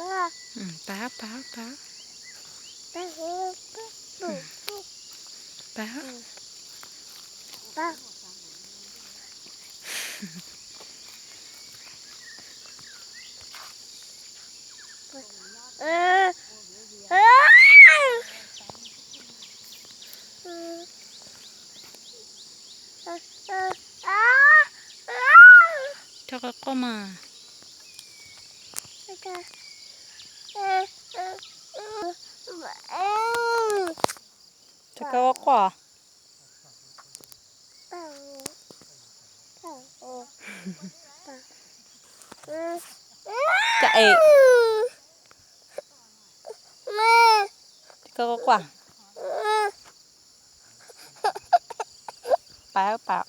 Pab, pab, pab. Pab. Rau qhov quaj mas. Rau qhov quaj. Cas es. Rau qhov quaj. Pab, pab.